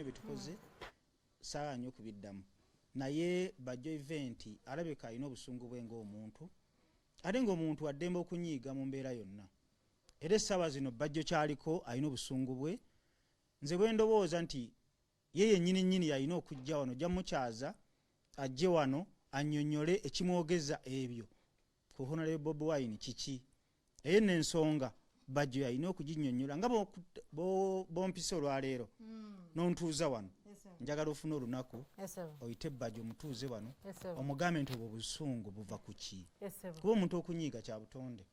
Byetukoze saala nnyo okubiddamu, naye Bajjo Event alabika alina obusungu bwe ng'omuntu, ate ng'omuntu addembe okunyiiga mu mbeera yonna. Era essaawa zino Bajjo kyaliko alina obusungu bwe. Nze bwe ndowooza nti ye yennyini nnyini yalina okujja wano, ojja mukyaza ajje wano annyonnyole ekimwogeza ebyo ku Honorable Bobi Wine kiki. Eyo nno ensonga Bajjo yalina okuginnyonnyola nga bompise olwaleero n'ontuuza wano. Njagala ofune olunaku oyite Bajjo omutuuze wano, omugambe nti obwo obusungu buva ku ki, kuba omuntu okunyiiga kya butonde,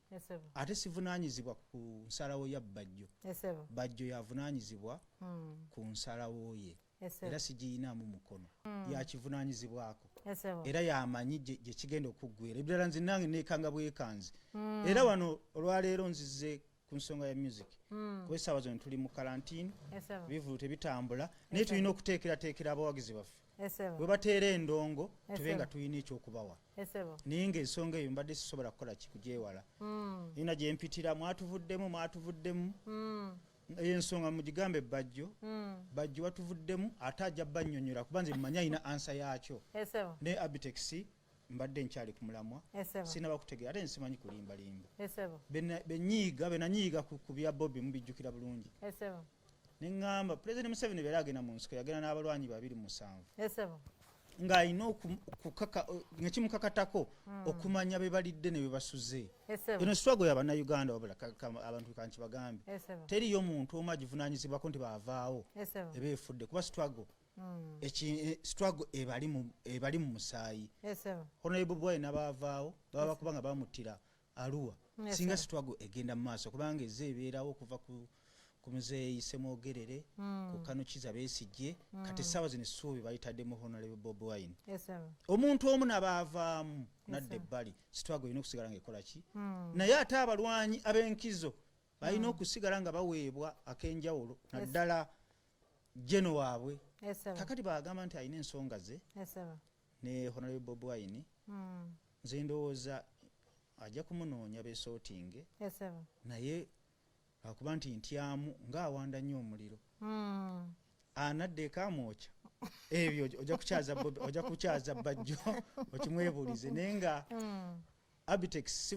ate sivunaanyizibwa ku nsalawo ya Bajjo. Bajjo yavunaanyizibwa ku nsalawo ye, era sigiyinaamu mukono, yakivunaanyizibwako era yamanyi gye kigenda okuggwera. Ebirala nze nange neekanga bwekanzi. Era wano olwaleero nzize ku nsonga ya music, kuba essaawa zino tuli mu karantini, bivulu tebitambula, naye tulina okuteekerateekera abawagizi baffe bwe bateera endongo, tube nga tulina ekyokubawa. Naye ngaensonga eyo mbadde sisobola kukola kikugyewala, ina gyempitira. Mwatuvuddemu, mwatuvuddemu. Eyo ensonga mugigambe Bajjo. Bajjo watuvuddemu, ate ajja bannyonnyola, kuba nze mmanyi alina answer yaakyo. Ne Abitex mbadde nkyali ku mulamwa, sinaba kutegeera, ate nsimanyi kulimbalimba. Benyiiga benanyiiga ku bya Bobi mubijjukira bulungi, neŋŋamba Pulezidenti Museveni beera agenda mu nsiko, yagenda n'abalwanyi 27 ng'alina nga kimukakatako okumanya be balidde ne be basuze. Eno struggle ya Bannayuganda, wabula abantu kankibagambe, teriyo muntu omu agivunaanyizibwako nti baavaawo eba efudde, kuba struggle struggle ebali mu musaayi. Honorable Bobi n'abaavaawo baba kuba nga bamuttira Arua, singa struggle egenda mu maaso, kubanga ezze ebeerawo okuva ku muzeeyi Semwogerere, ku Kano Kiza Besigye. Kati essaawa zino essuubi bayitadde mu Honorable Bobi Wine. Omuntu omu nabaavaamu nadda ebbali, struggle erina okusigala ngaekola ki? Naye ate abalwanyi ab'enkizo balina okusigala nga baweebwa ak'enjawulo, naddala jeno waabwe. Kakati bagamba nti alina ensonga ze ne Honorable Bobi Wine. Nze ndowooza ajja kumunoonya besootinge, naye akuba nti ntyamu ng'awanda nnyo omuliro, anadda eka amwokya. Ebyo ojja kukyaza Bajjo okimwebuulize. Naye nga Abitex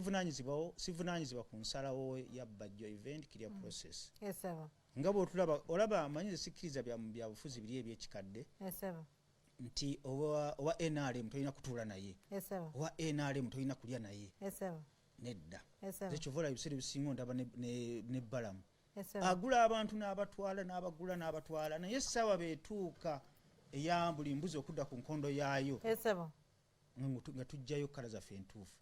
sivunaanyizibwa ku nsalawo ya Bajjo Event clear process. Nga bwotulaba, olaba amanyi nze sikkiriza bya bufuzi biri ebyekikadde nti owa NRM tolina kutuula naye, owa NRM tolina kulya naye. Nedda. Nze kyova olaba ebiseera ebisinga ondaba ne Balamu agula abantu n'abatwala, n'abagula n'abatwala, naye essaawa beetuuka eya buli mbuzi okudda ku nkondo yaayo, nga tujjayo kala zaffe entuufu.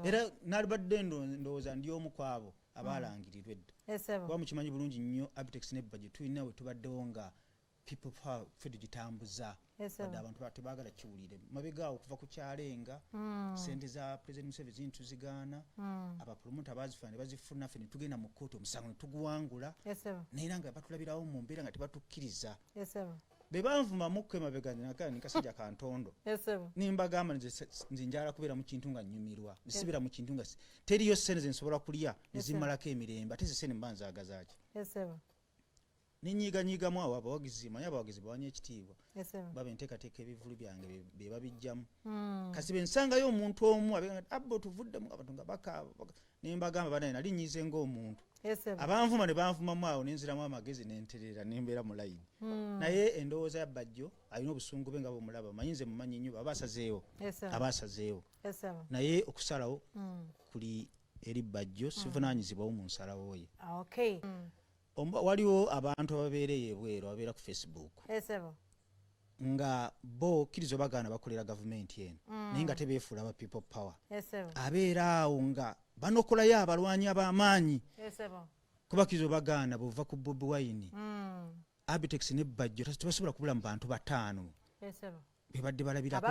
Era nalibadde ndowooza ndi omu ku abo abalangirirwa edda, kuba mukimanyi bulungi nnyo Abitex ne Bajjo tulina we tubaddewo nga People Power ffe tugitambuza, wadde abantu tebaagala kiwulire. Mabega awo okuva ku kyalenga sente za President Museveni zini tuzigaana, abapromota bazifuna ne bazifuna, ffe ne tugenda mu kkooti, omusango ne tuguwangula, naye era nga batulabirawo mu mbeera nga tebatukkiriza. Be banvumamukko emabega nagaa nikasajja kantondo, nimbagamba nze njagala kubeera mu kintu nga nnyumirwa, nsibeera mu kintu nga teriyo sente zensobola kulya nezimmalako emirembe. Ate ze sente mba nzaagazaki? Nenyiiganyiigamu awo abawagizi, manyi abawagizi bawanya ekitiibwa, baba enteekateeka ebivulu byange be babijjamu. Kasi bensangayo omuntu omu abeera abba otuvuddemu, abantu nga bakaaba, nembagamba banaye nali nyiize ng'omuntu, abanvuma ne banvumamu awo, nenziramu amagezi, nenterera, nembeera mu layini. Naye endowooza ya Bajjo, alina obusungu bwe nga bwemulaba, manyi nze mumanyi nnyo, aba asazeewo, aba asazeewo, naye okusalawo kuli eri Bajjo, sivunaanyizibwawo mu nsalawo ye. Waliwo abantu ababeera eyo ebweru, ababeera ku Facebook, nga bo kkiriza obagaana bakolera gavumenti eno, naye nga tebeefuula ba People Power. Abeera awo nga banokolayo abalwanyi ab'amaanyi, kuba kkiriza obagaana bwova ku Bobi Wine, Abitex ne Bajjo tebasobola kubula mu bantu 5 bebadde balabirako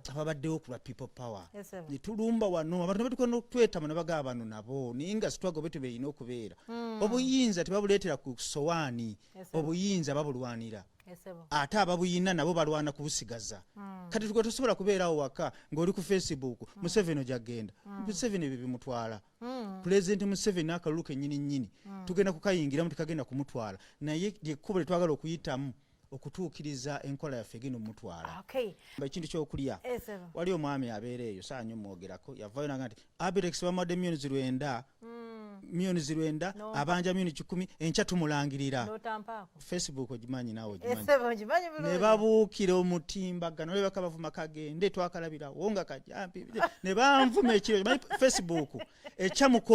ababaddewo ku lwa People Power. Ne tulumba wano abantu ne batuka n'okwetama ne bagaba bano nabo, naye nga struggle betu beerina okubeera. Obuyinza tebabuleetera ku sowaani, obuyinza babulwanira, ate ababuyina nabo balwana kubusigaza. Kati tuga tosobola kubeerawo waka ng'oli ku Facebook, Museveni ojja kugenda, Museveni ebyo bimutwala. Pulezidenti Museveni n'akalulu kennyini nnyini tugenda kukayingiramu, tekagenda kumutwala, naye lyekkubo lye twagala okuyitamu. Okutuukiriza enkola yaffe egenda omutwala. Okay. Ekintu kyokulya, Esebo. wali omwami abeera eyo, saa nnyo mwogerako, yavaayo naga nti Abitex bamuwadde 900,000,000, 900,000, No. abanja 100,000,000, enkya tumulangirira. Notampaako. Facebook ogimanyi, naawe ogimanyi. Esebo, ngimanyi Ne bulungi. babuukira omutimbagano, olabaka bavuma kagende twakalabirawo nga kajampi, ne banvuma ekiro. Manyi Facebook ekyamuka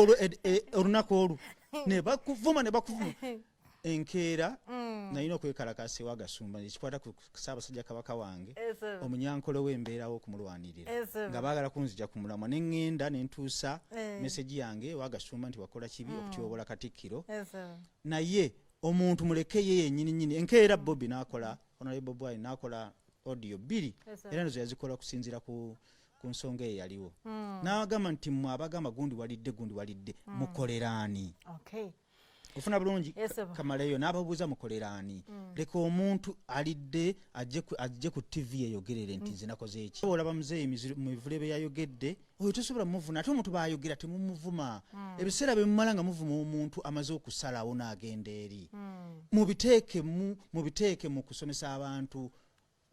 olunaku olwo ne bakuvuma, ne bakuvuma. Enkeera nalina okwekalakasa ewa Gasumba ekikwata ku Ssaabasajja Kabaka wange, Esebo. omunyankole w'embeerawo okumulwanirira, Esebo. nga baagala kunzija ku mulamwa. Ne ŋŋenda ne ntuusa Eh. message yange ewa Gasumba nti wakola kibi okutyobola Katikkiro. Esebo. Naye omuntu muleke ye yennyini nyini. Enkeera Bobi n'akola, Honorable Bobi Wine n'akola audio bbiri, Yes, sir. era nazo yazikola kusinziira ku nsonga eyo yaliwo, n'agamba nti mmwe abagamba gundi walidde, gundi walidde, mukoleraani? Okay. Ofuna bulungi? Yes, sir. Kamaleyo n'ababuuza, mukoleraani? Leka omuntu alidde ajje ku TV eyogerere nti nze nakoze eki. Olaba muzeeyi mu mivule bye yayogedde, oyo tosobola muvuna. Ate omuntu bayogera temumuvuma. Ebiseera bye mumala nga muvuma omuntu amaze okusalawo n'agenda eri, mubiteeke mu kusomesa abantu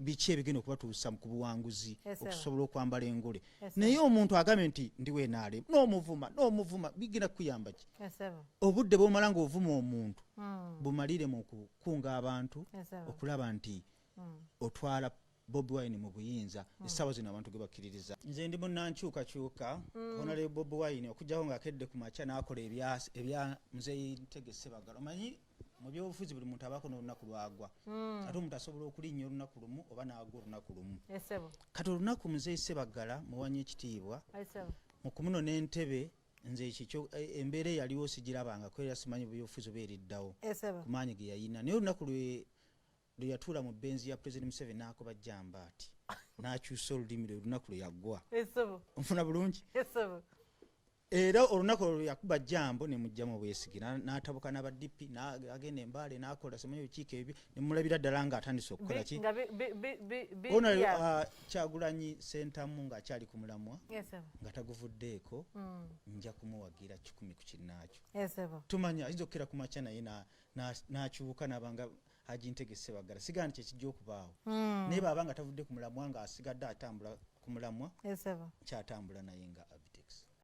biki ebigenda okubatuusa ku buwanguzi, Yes, sir. okusobola okwambala engule. Yes, sir. Naye omuntu agambye nti ndi wenaale, n'omuvuma n'omuvuma, bigenda kukuyamba ki? Esebo. Obudde bwomala ng'ovuma omuntu bumalire mu kukunga abantu Esebo. okulaba nti otwala Bobi Wine mu buyinza. Essaawa zino abantu ge bakkiririza, nze ndi munnankyukakyuka. Honorable Bobi Wine okuggyako ng'akedde ku makya n'akola ebya muzeeyi Ntege Sebagala. Omanyi mu byobufuzi buli muntu abaako n'olunaku lwagwa, ate omuntu asobola okulinnya olunaku lumu oba n'agwa olunaku lumu. Esebo. Kati olunaku muzeeyi Sebagala muwanye ekitiibwa Esebo. mu kumunona entebe, nze ekyo embeera eyaliwo sigirabangako, era simanyi byobufuzi oba eriddawo Esebo. ku maanyi ge yayina. Naye olunaku lwe yatuula mu Benz ya President Museveni n'akoba jamba ati n'akyusa olulimi lwe, olunaku lwe yaggwa. Esebo. Onfuna bulungi? Esebo. Era olunaku olwo yakuba jambo ne mugjamu obwesige, n'atabuka n'aba DP, n'agenda Embaale n'akola simanyi obukiiko ebyo, ne mulabira ddala ng'atandise okukola ki. Nga bi bi bi bi bi Ono yeah. Kyagulanyi Sentamu ng'akyali ku mulamwa, Esebo. nga taguvuddeeko, nja kumuwagira 100 ku kinnaakyo. Esebo. Tumanya ayinza okukera ku makya naye n'akyuka n'abanga Haji Ntege Sebagala. Sigaa nti kyekijja okubaawo, naye bw'aba nga tavudde ku mulamwa, ng'asigadde atambula ku mulamwa, Esebo. kyatambula naye nga